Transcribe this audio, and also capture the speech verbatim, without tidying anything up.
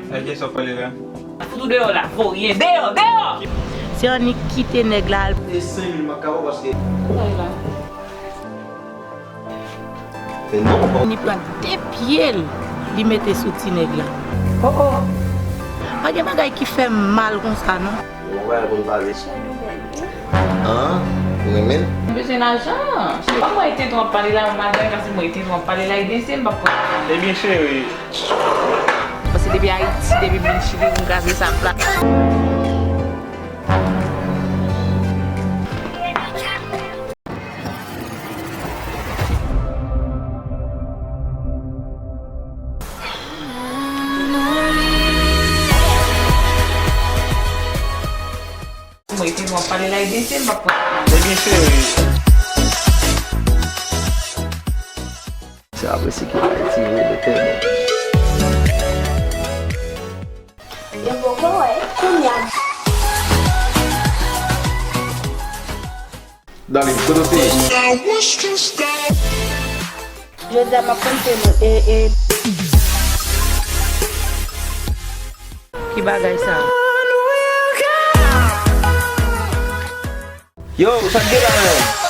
Nèg sa pale la. Fout ou deyò la, voryen, deyò, deyò! Se annik kite nèg la al. E senk mil m ap ka ba w paske. Kote la? Ni pran de pye l, li mete sou ti nèg la. Oh, oh. Pa gen bagay ki fè m mal konsa, non. Yon bagay pou n pale. An, ou renmen l? M bezwen lajan. Se pa mwen te twò pale la, madanm, paske mwen te twò pale la, e byen se m p ap pran. Ebyen, cheri. Paske depi Ayiti, depi m vin Chili, pou m kraze sa plat. Mwen te bon pale la, e byen se m p ap pran. Ebyen, cheri. Se apresye ki bay ti vre de tèlman. Yo poko wè, kounye a. Darling, kote w te ye? Jodi a m ap konte nou, e, e. Ki bagay sa? Yo, sa k gen la menm?